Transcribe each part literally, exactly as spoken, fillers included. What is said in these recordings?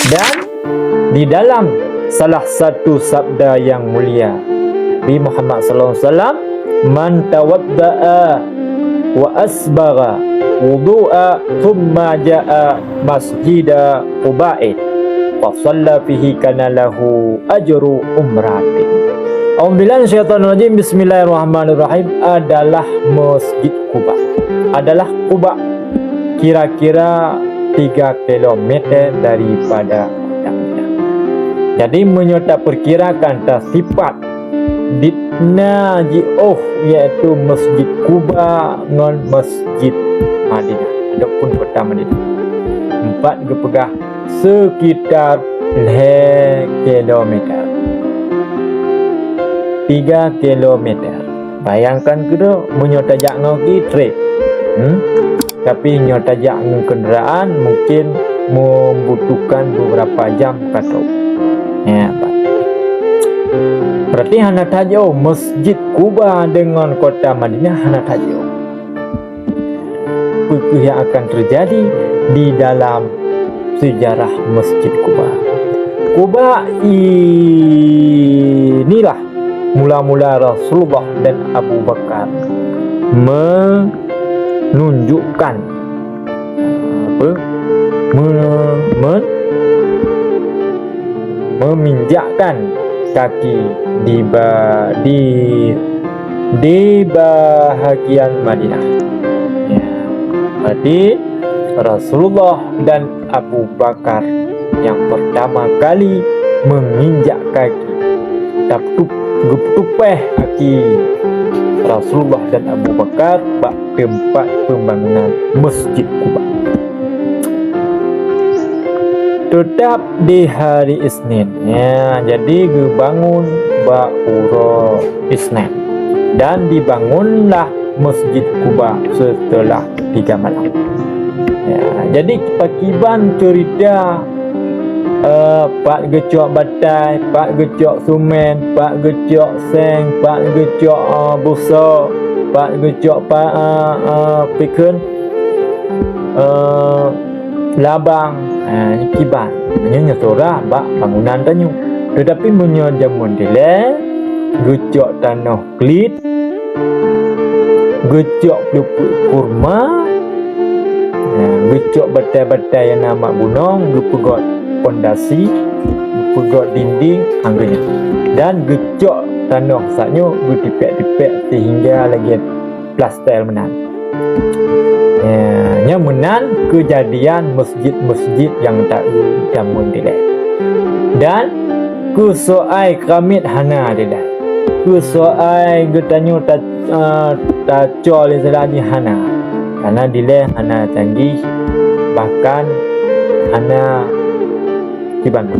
Dan di dalam salah satu sabda yang mulia Nabi Muhammad sallallahu alaihi wasallam, "Man tawadda'a wa asbagha wudu'a thumma ja'a masjida Quba'in fa shalla fihi kana lahu ajru umratin." A'udzubillahi minasyaitonirrajim. Bismillahirrahmanirrahim. Adalah Masjid Quba. Adalah Quba kira-kira tiga kilometer daripada kota Madinah. Jadi, meunyoe tapeukirakan, tasifat dit na jiôh, yaitu Masjid Quba ngon Masjid Madinah ataupun kota Madinah, empat geupeugah sekitar lhèe kilometer. Tiga kilometer. Bayangkan keudroe, meunyoe tajak ngon ki trép. Hmm? Tapi nyoe tajak ngon kendaraan mungkin membutuhkan beberapa jam ka trôk. Ya, Pak. Berarti hana tajiôh Masjid Quba dengan kota Madinah, hana tajiôh. Peue yang akan terjadi di dalam sejarah Masjid Quba? Quba inilah mula-mula Rasulullah dan Abu Bakar menunjukkan apa? Me-, men-, meminjakkan kaki di ba-, di, di bahagian Madinah. Ya. Berarti Rasulullah dan Abu Bakar yang pertama kali menginjak kaki, tapeutup-, geupeutupéh kaki Rasulullah dan Abu Bakar bak teumpat pembangunan Masjid Quba. Tetap di hari Isnin, ya, jadi geubangun bak uroe Isnin. Dan dibangunlah Masjid Quba setelah tiga malam. Ya, jadi pakiban cerita, eh, pat geucok batai, pat geucok sumen, pat geucok seng, pat geucok, eh, buso, pat geucok pa-, eh, eh, pikun, eh, labang, eh, kiban. Nyoe nyoe surah bak bangunan tanyoe. Tetapi meunyoe jameun dilèe, geucok tanoh klit, geucok peuleupeuk kurma, ya, geucok batai-batai nyang na mak gunong, geupeugot pondasi, geupeugot dinding, anggeunya. Dan geucok tanoh saat nyoe geutipék-tipék sehingga lagèe plastel meunan. Ya, nyoe meunan keujadian masjid-masjid nyang taeu jameun dilèe. Dan keusoai keramik hana dilèe. Keusoai geutanyoe ta-, eh, tacol istilah jih hana. Karena dilèe hana canggih, bahkan hana kiban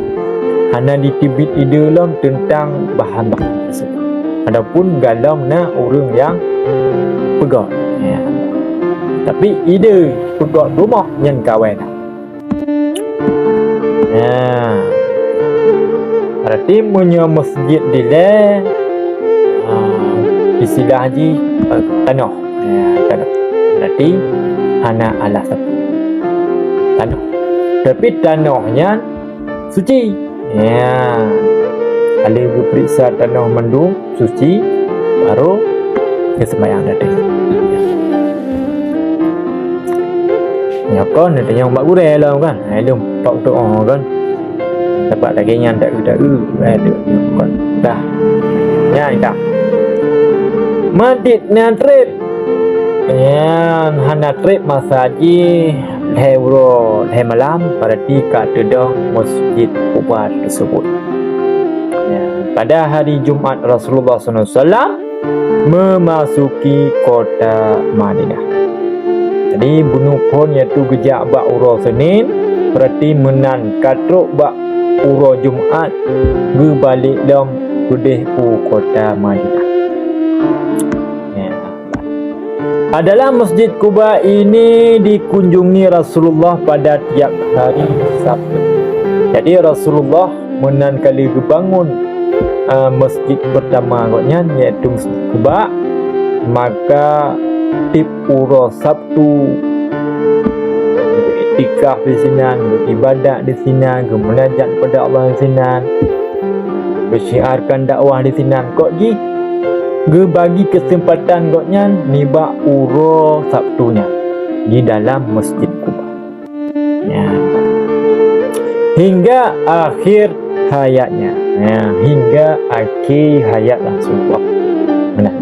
hana jiteubiet ide lom teuntang bahan-bahan tersebut. Adapun galom na ureueng nyang peugöt. Ya. Tapi ide peugöt rumoh nyan ka awai na. Ya. Berarti meunyoe masjid dilèe, ah, istilah jih, eh, tanoh. Ya, tanoh. Berarti hana alah sapeue. Tanoh. Tapi tanoh nyan suci. Ya. Ka lheueh geupeuriksa tanoh mandum suci, baru geuseumayang di ateueh. Nyoe kon neutanyong bak gurèe lom kan. Hai lôn pak doa kan. Dapat lagèe nyan taeu-taeu, eh, kon. Dah. Nyan ka. Madit nyan trép. Nyan hana trép masa jih lhèe uroe lhèe malam, berarti ka teudong Masjid Quba tersebut. Ya, pada hari Jumat Rasulullah sallallahu alaihi wasallam memasuki kota Madinah. Jadi, bunoe phon yaitu geujak bak uroe Senin, berarti meunan ka trok bak uroe Jumat geubalek lom keudeh u kota Madinah. Ya. Adalah Masjid Quba ini dikunjungi Rasulullah pada tiap hari Sabtu. Jadi, Rasulullah meunan ka lheueh geubangun, eh, masjid pertama gobnyan, yaitu Masjid Quba, maka tiep uroe Sabtu geuiktikaf di sinan, geuibadat di sinan, geumunajat kepada Allah di sinan, geusyiarkan dakwah di sinan. Kok jih geubagi keuseumpatan gobnyan nibak uroe Sabtu nyan di dalam Masjid Quba. Ya. Hingga akhir hayatnya. Ya, hingga akhir hayat Rasulullah. Benar.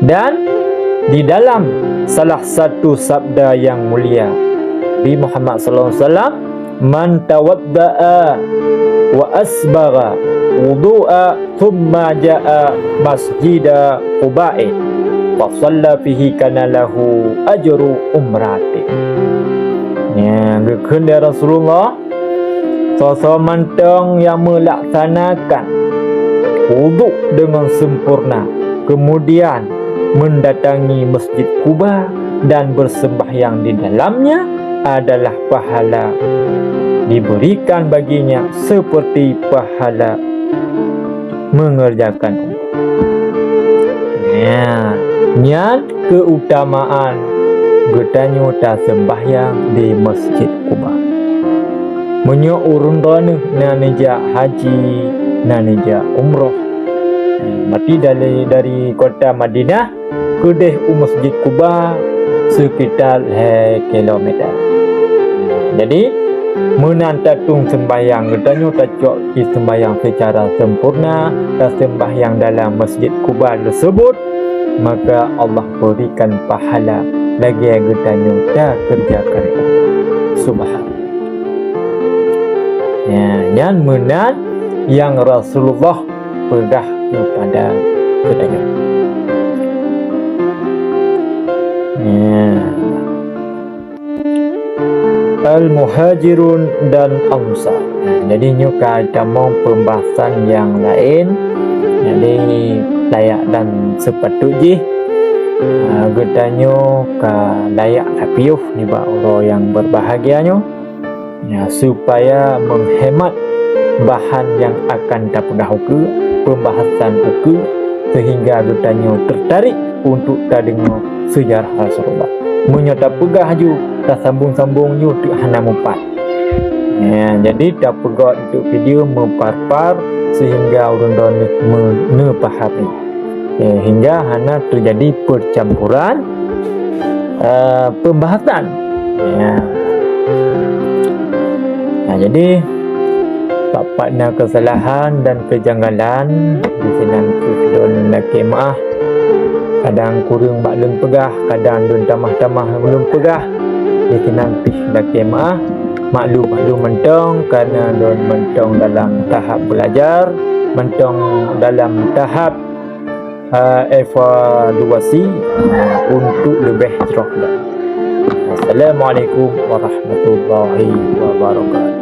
Dan di dalam salah satu sabda yang mulia Nabi Muhammad sallallahu alaihi wasallam, "Man tawadda'a wa asbagha wudu'a thumma ja'a masjida Quba'in fa shalla fihi kana lahu ajru umratin." Ya, geukheun lé Rasulullah, soe-soe mantong nyang meulaksanakan wudhu deungon sempurna, kemudian mendatangi Masjid Quba dan bersembahyang di dalamnya, adalah pahala diberikan baginya seperti pahala mengerjakan umrah. Ya, nyan keutamaan geutanyoe taseumbahyang di Masjid Quba. Meunyoe ureuëng droeneueh na neujak haji, na neujak umroh, berarti dari, dari kota Madinah keudeh u Masjid Quba sekitar lhée kilometer. Jadi, meunan tatueng seumbahyang geutanyoe tacok i seumbahyang secara sempurna, taseumbahyang dalam Masjid Quba tersebut, maka Allah berikan pahala lagée geutanyoe takeureujakan. Subhanallah. Ya, nyan meunan nyang Rasulullah peugah keupada geutanyoe. Ya. Al-Muhajirun dan Ansar. Jadi nyoe ka tamong pembahasan nyang laén. Jadi layak dan sepatut jih, ah, geutanyoe ka layak tapiôh nibak uroe nyang berbahagia nyoe. Ya, supaya menghemat bahan nyang akan tapeugah ukeue, pembahasan ukeue, sehingga geutanyoe tertarik untuk tadeungoe sejarah Rasulullah. Meunyoe tapeugah ju, tasambong-sambong ju teuk hana mupat. Ya, jadi tapeugot untuk video meupar-par sehingga ureuëng droeneueh me-, neupahami. Eh, hingga hana terjadi percampuran, eh, pembahasan. Ya. Nah, jadi, pat-pat na kesalahan dan kejanggalan, di sinan pih lôn lakée meuáh. Kadang kureueng bak lôn peugah, kadang lôn tamah-tamah lôn peugah, di sinan pih lakée meuáh. Maklum-maklum mantong, karena lôn mantong dalam tahap belajar, mantong dalam tahap eh, evaluasi, eh, untuk leubeh jroh lom. Assalamualaikum warahmatullahi wabarakatuh.